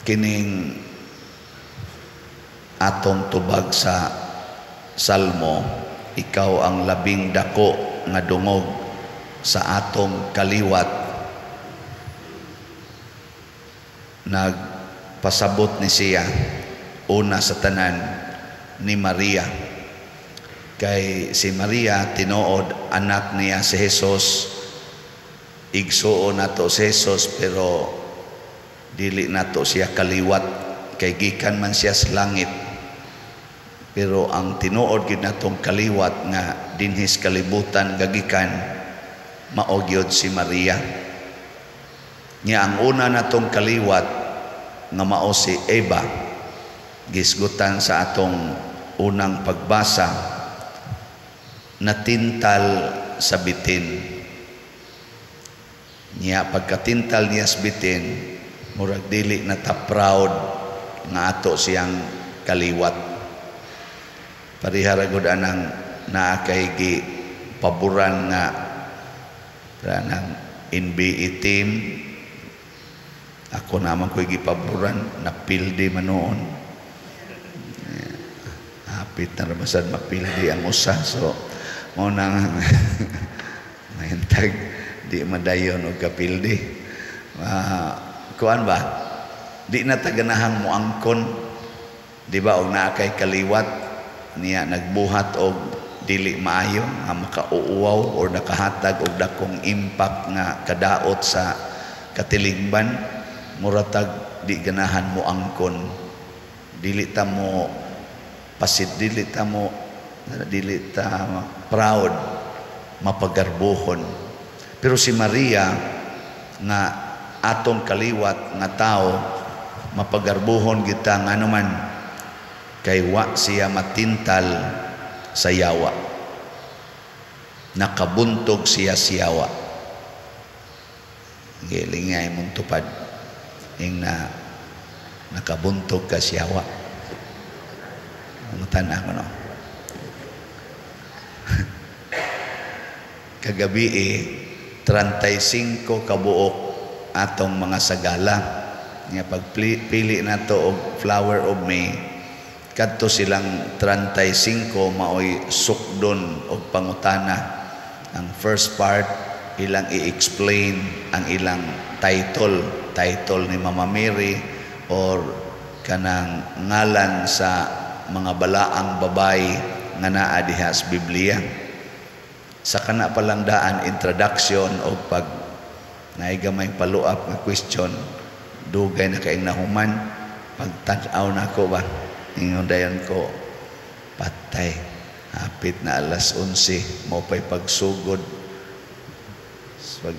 Kining atong tubag sa Salmo, "Ikaw ang labing dako nga dungog sa atong kaliwat," nagpasabot ni siya una sa tanan ni Maria. Kay si Maria, tinuod anak niya si Jesus, igsuon nato si Jesus, pero dili nato siya kaliwat kay gikan man siya sa langit. Pero ang tinuod gid natong kaliwat nga dinhis kalibutan gagikan, mao gyud si Maria. Nya ang una natong kaliwat nga mao si Eva, gisgutan sa atong unang pagbasa, natintal sa bitin. Nya pagkatintal niya sa bitin, murag dili na ta proud nga ato siyang kaliwat. Parehara gud anang naa kay gi paboran nga anang NBA team. Ako naman ko'y gipaboran, napildi man noon. Hapit na rabasad mapildi ang usa. So, mao na nga mahintag di madayon og kapildi. Kuan ba? Di na ta ganahang moangkon. Di ba og naa kay kaliwat niya nagbuhat og dili maayo nga makauuwaw or nakahatag og dakong impact nga kadaot sa katilingban, muratag di ganahan mo angkon, dili ta mo pasid, dili ta proud, mapagarbohon. Pero si Maria nga atong kaliwat nga tao, mapagarbohon kita nganuman kay wa siya matintal sa yawa, nakabuntog siya siyawa. Giling nga imong tupad ing na nakabuntog ka siyawa. Ang ako no. Kagabi 35 kabuok atong mga sagala nga pagpili nato og Flower of May, kadto silang 35 maoy sukdon og pangutana. Ang first part, ilang i-explain ang ilang title, title ni Mama Mary or kanang ngalan sa mga balaang babae nga naa diha sa Biblia. Sa kana pa lang daan, introduction o pag naay gamay follow-up nga question, dugay na kaayong nahuman. Pagtan-aw nako ba, ingon dayon ko, "Patay, hapit na alas 11, mao pay pagsugod." Pag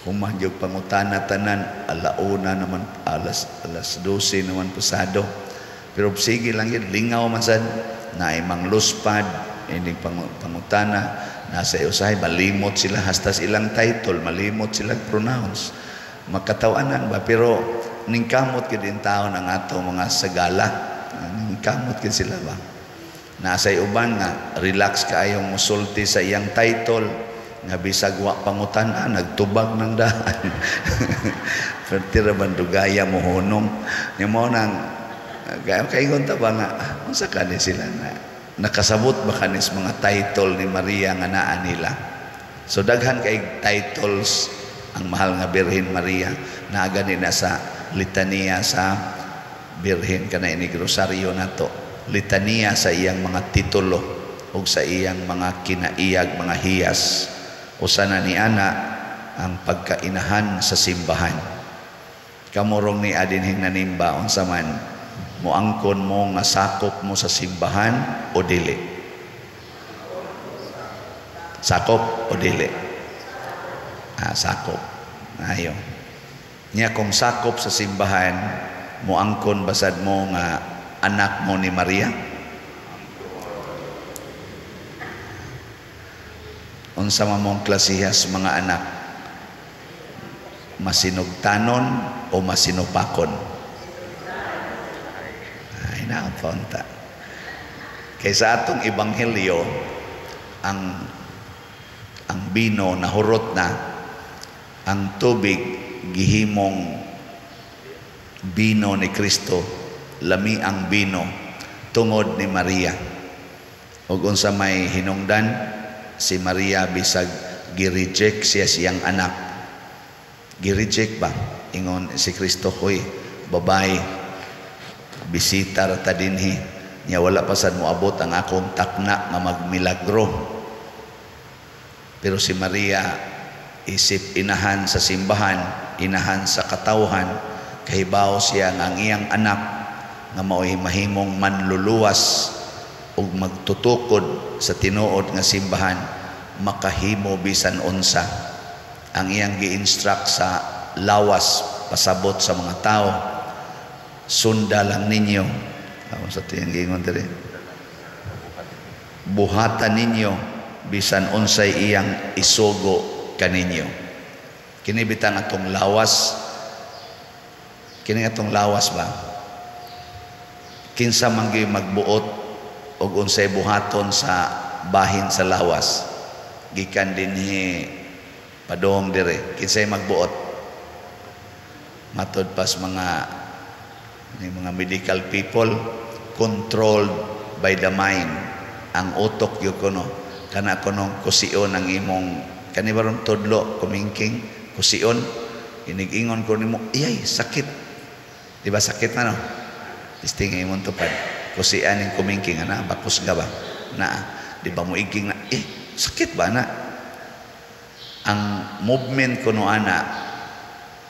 human yung pangutana tanan, alauna naman, alas 12 naman pasado. Pero sige lang yun, lingaw man sad, naay mangluspad, ining pangutana, nasa usahay, malimot sila, hasta ilang title, malimot sila pronounce. Makatawanan ba? Pero ningkamot gid in taon ang ato mga sagala. Ningkamot gid sila ba? Nasa uban nga, relax kaayong musulti sa iyang title, nga bisag wa pangutana, nagtubag ng daan. Pero tira man dugaya mo hunong. Nga mo nang, kaingon ta ba nga, unsa kani sila na, nakasabot ba kanis mga title ni Maria nga naa nila? So daghan kay titles ang mahal nga Birhen Maria, naa gani na sa litaniya sa Birhen kana ini rosaryo nato, litaniya sa iyang mga titulo ug sa iyang mga kinaiyag, mga hiyas. Usa na ni ana ang pagkainahan sa simbahan. Kamurong ni adinhing nanimba, unsa man moangkon mo nga sakop mo sa simbahan o dili? Sakop o dili? Sakop. Ayo. Nya kung sakop sa simbahan, moangkon basad mo nga anak mo ni Maria? Unsa man mong klasihas mga anak? Masinugtanon o masinupakon? Ay, napunta. Kaysa atong ebanghelyo, ang bino nahurot na, ang tubig gihimong Bino ni Kristo, lami ang bino tungod ni Maria. Ug unsa may hinungdan, si Maria bisag gi-reject siya siyang anak. Gi-reject ba? Ingon si Kristo, "Hoy, babae, bisita ra ta dinhi. Nya wala pa sad moabot ang akong takna nga magmilagro." Pero si Maria, isip inahan sa simbahan, inahan sa katawhan, kahibaw siya nga ang iyang anak nga mao'y mahimong manluluwas ug magtutukod sa tinuod nga simbahan, makahimo bisan unsa. Ang iyang gi-instruct sa lawas, pasabot sa mga tao, "Sunda lang ninyo." Ako sa tiyang giingon diri, "Buhatan ninyo bisan unsay iyang isugo kaninyo." Kini bitang atong lawas, kini atong lawas ba, kinsa man gyud magbuot og unsay buhaton sa bahin sa lawas gikan dinhi padong dire? Kinsay magbuot? Matod pas mga ni mga medical people, controlled by the mind. Ang utok gyud kuno, kana kunong kusion ang imong kani barong tudlo, kumingking, kusion, inig-ingon ko nimo, "Iyay, sakit." Di ba sakit na, no? Testing nga imong tupad, kusian ning kumingking ana, bakos ka ba na? Di ba mo igking na, "Eh, sakit ba na?" Ang movement kuno ana,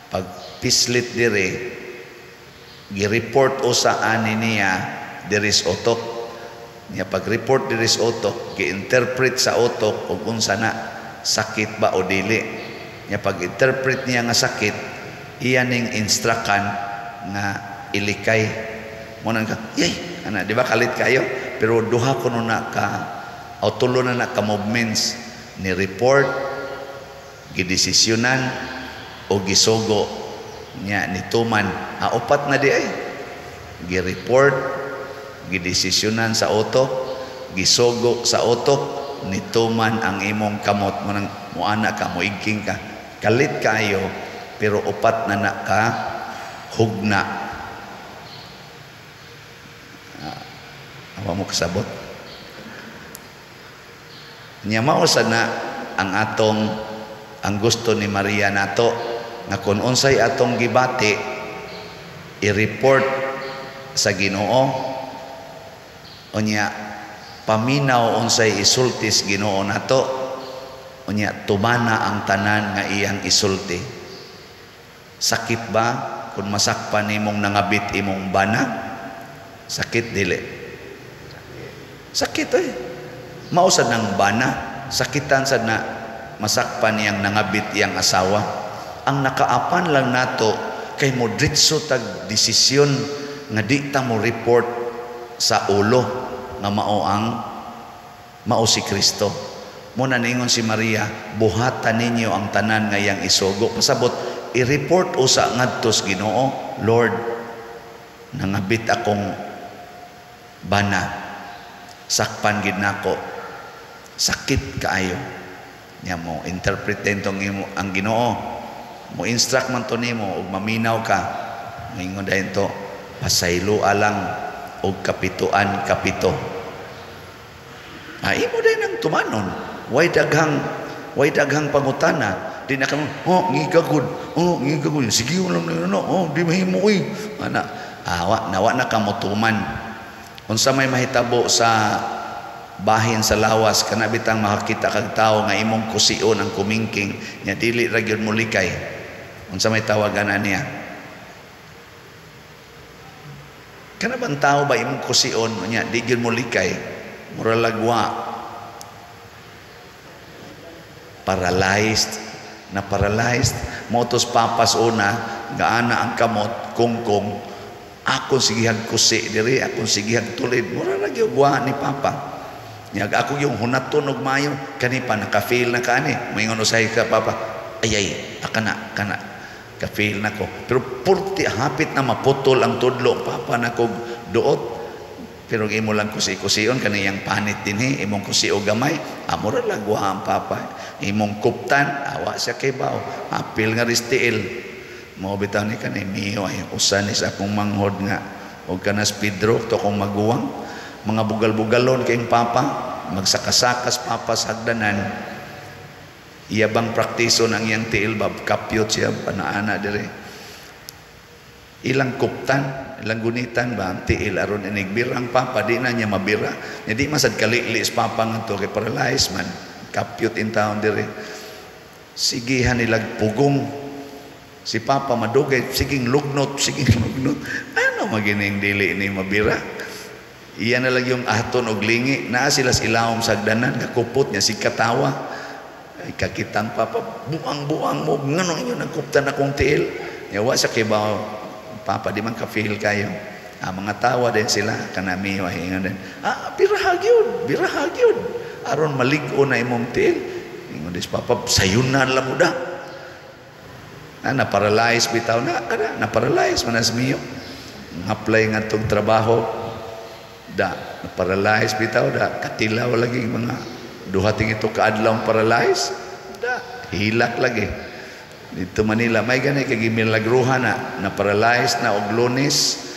pag pislit dire, gi-report usa ani niya diri sa utok niya. Pag report diri sa utok, gi-interpret sa utok og unsa na, sakit ba o dili niya. Pag interpret niya nga sakit, iya ning instructan nga ilikay mo nang ka, "Yay," ana. Di ba kalit kayo? Pero duha kuno na ka o tulo na na ka movements ni report, gidesisyonan o gisugo niya, nituman. Ah, upat na di ay: gi-report, gidesisyonan sa utok, gisugo sa utok, nituman ang imong kamot mo nang muana ka, moigking ka, kalit kayo. Pero upat na na ka hugna. Ah, awa mo kasabot niya. Mao sa na ang atong, ang gusto ni Maria nato nga kung unsay atong gibati, i-report sa Ginoo, unya paminaw unsay isultis Ginoo nato, unya tumana ang tanan nga iyang isulti. Sakit ba kung masakpan nimong nangabit imong bana? Sakit, dili? Sakit eh. Mao sad ng bana, sakitan sad na masakpan niyang nangabit iyang asawa. Ang nakaapan lang nato kay mo diretso tag desisyon nga di ta mo report sa ulo nga mao ang mao si Kristo. Mo na ningon si Maria, "Buhatan ninyo ang tanan nga iyang isugo." Pasabot, i-report usa ngadto sa Ginoo, "Lord, nangabit akong bana, sakpan gid nako, sakit kaayo." Nya mo interpret din tong imo ang Ginoo, mo instruct man to nimo ug maminaw ka. Moingon dayon to, "Pasaylo lang og kapituan kapito." Ah, imo din ang tumanon. Way daghang pangutana. Di na ka, "Oh, ngigagod. Oh, ngigagod. Sige lang na, no. Oh, di mahimo oy." Ana, awa, nawa na ka motuman. Unsa may mahitabo sa bahin sa lawas, kana bitang makakita kag tawo nga imong kusion ang kumingking nya dili ra gyud mo likay? Unsa may tawagan niya? Kana bang tao ba, imong kusion nya di gyud mo likay, mura lagwa paralyzed na, paralyzed. Motos papas una gaana ang kamot kungkong, "Akong sigihag kusi diri, akong sigihag tulid." Mura ra gyud wa ni papa. Nya ako yung hunaton og maayo kani pa, naka-feel na kaani. Moingon usahay ka papa, "Ay ay, akana kana ka-feel na ko." Pero purti hapit na maputol ang tudlo papa na kog duot. Pero imo lang kusi-kusion kaniyang panit dinhi, imong kusi og gamay, amora lagwa ang papa. Imong kuptan, awa siya kay bao, apil nga ristiil. Mao bitaw ni kanay Mio ay usa ni sa akong manghod nga og kanas Pedro to akong maguwang, mga bugal-bugalon kayong papa, magsakasakas papa sa hagdanan. Iya bang praktiso ng iyang tiil ba, kapyot siya ana-ana dire. Ilang kuptan, ilang gunitan ba ang tiil aron inigbira ang papa, di na niya mabira. Nya di masad kalili sa papa nga to kay paralyzed man. Kapyot in town dire. Sigihan nilag pugong. Si papa madugay, siging lugnot, siging lugnot. Ano magining dili ni mabira? Iya na lang yung aton og lingi. Naa sila sa ilawom sa hagdanan, kakupot niya si katawa. Ay kakitang papa, buang-buang mo, ngano inyo nagkuptan akong tiil? Nya wa sa kibaw, papa di man ka-feel kayo. Ah, mga tawa din sila, kanami ingon din. Ah, birahag yun, birahag yun. Aron malig-o na imong tiil. Ingon dis papa, sayunan lang mo da. Ah, na-paralyze bitaw na, kada, na-paralyze manas miyo. Apply nga tong trabaho, da, na-paralyze bitaw da, katilaw lagi mga duha ting ito kaadlaw paralyze, da, hilak lagi. Dito Manila, may gani kay gimilagruha na, na-paralyze na og Lunes,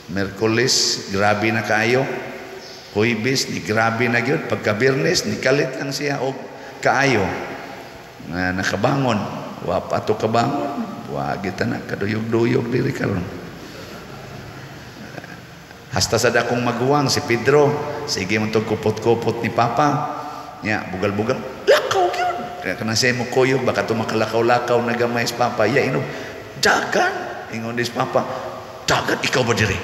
Merkulis, grabe na kayo. Huwebes, ni grabe na gyud. Pagka Biyernes, ni kalit lang siya og kaayo. Na nakabangon, wa pa to kabangon, wa gita na kaduyog-duyog diri karon. Hasta sa dakong maguwang si Pedro, sige man tong kupot-kupot ni Papa. Nya bugal-bugal, lakaw gyud. Kaya kana siya mo kuyog baka to makalakaw-lakaw na gamay sa Papa. Ya inom, dagan ingon dis Papa. Dagan ikaw ba diri?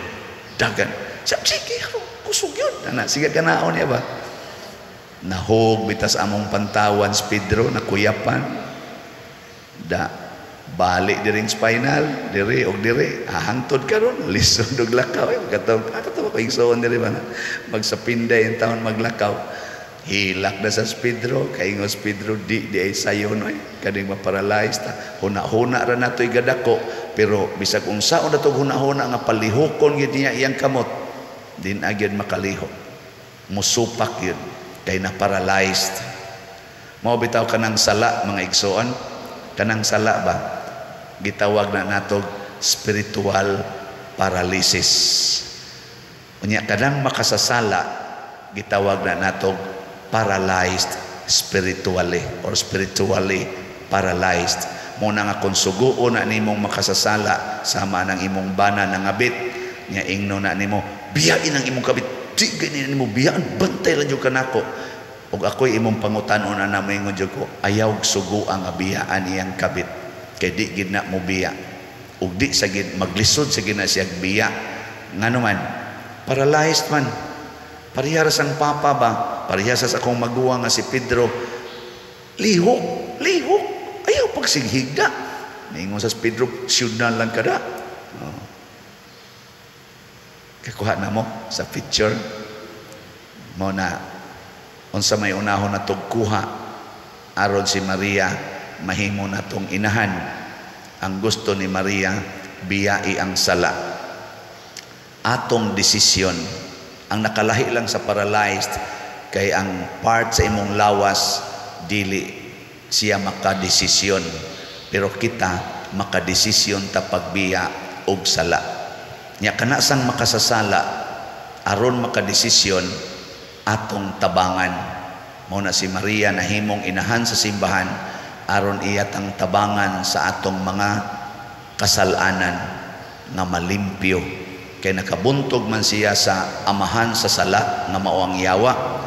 Dagan. Sige, kusog yun. Ana, sige kanaon niya ba? Nahog bitas among pantawan si Pedro, nakuyapan. Da, balik diring spinal, diri og diri, hahangtod karon, lisod og lakaw. Eh, katong, kato ko igsoon diri ba? Magsapinday ang taon maglakaw. Hilak na sa Pedro, kaingos Pedro, di di ay sayo no eh. Kaning maparalyze ta. Huna-huna ra nato'y gadako, pero bisag unsaon na tog huna-huna nga palihukon gyud niya iyang kamot, din agyud makalihok. Musupak yun, kay na paralyzed. Mao bitaw kanang sala mga igsoon, kanang sala ba gitawag na natog spiritual paralysis. Unya kanang makasasala gitawag na natog paralyzed spiritually or spiritually paralyzed. Mo na nga kung suguon na nimong makasasala sama ng imong bana nangabit, nya ingno na nimo biyain ang imong kabit, di gani nimo biyaan, bantay lang jud kanako. Og ako'y imong pangutanon na moingon jud ko, ayaw sugo ang biyaan iyang kabit kay di gid na mo biya. Og di sa gid maglisod sa gid na siya biya. Ngano man paralyzed man. Parehas sang papa ba? Parehas sa akong maguwang nga si Pedro. Lihok, lihok. Ayaw pagsighigda. Ningon sa Pedro, siyudnan lang kada. Oh. Kakuha na mo sa picture. Mo na unsa may unahon na tugkuha aron si Maria mahimo na tong inahan. Ang gusto ni Maria biyai ang sala. Atong desisyon ang nakalahi lang sa paralyzed kay ang part sa imong lawas dili siya makadesisyon, pero kita makadesisyon ta pagbiya og sala. Nya kana sang makasasala aron makadesisyon atong tabangan. Mao na si Maria nahimong inahan sa simbahan aron iya tang tabangan sa atong mga kasalanan nga malimpyo. Kay nakabuntog man siya sa amahan sa sala nga mao ang yawa.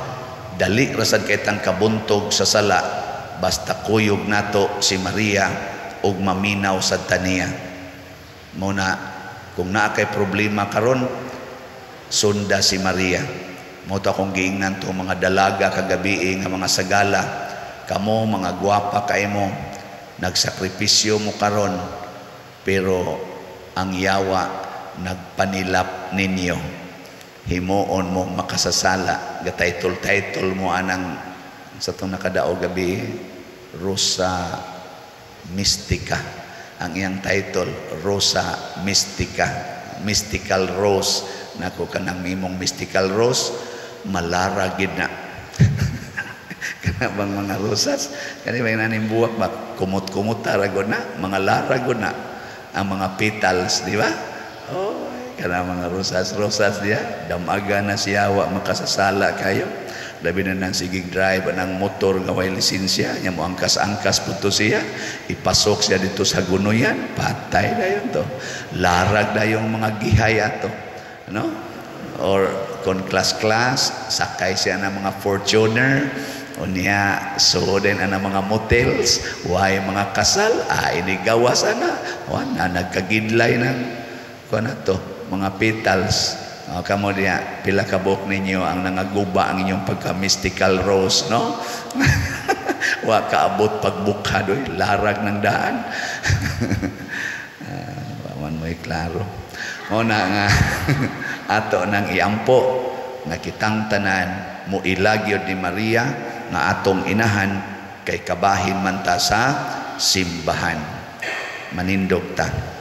Dali rasad kay tang kabuntog sa sala basta kuyog nato si Maria ug maminaw sad taniya. Mao na kung naa kay problema karon sunda si Maria. Mao to akong giingnan to mga dalaga kagabi nga mga sagala, kamo mga gwapa kay mo, nagsakripisyo mo karon pero ang yawa nagpanilap ninyo. Himuon mo makasasala, gatitle-title mo anang sa itong nakadao gabi, Rosa Mystica. Ang iyang title, Rosa Mystica, Mystical Rose. Nako kanang imong mystical rose, malara gid na. Kana bang mga rosas? Kani may naning buwak ba? Kumot-kumot tara gud na, mga lara gud na. Ang mga petals, di ba? Oh, kana mga rosas-rosas diya, damaga na siya, wa makasasala kayo. Labi na nang sigig drive ang motor nga way lisensya, nya mo angkas-angkas pud to siya, ipasok siya dito sa gunoyan, patay dayon to. Larag dayong mga gihay ato. No? Or kon class-class, sakay siya ng mga Fortuner, unya so din ang mga motels, way mga kasal, ah, inigawas ana, wa na nagkagidlay ng kuan to, mga petals. Oh, kamo diya, pila ka buok ninyo ang nangaguba ang inyong pagka-mystical rose, no? Wa kaabot pagbukha doy, larag ng daan. Wa man mo'y klaro. Mo na nga ato nang iampo nga kitang tanan mo ilagyod ni Maria nga atong inahan kay kabahin man ta sa simbahan. Manindog ta.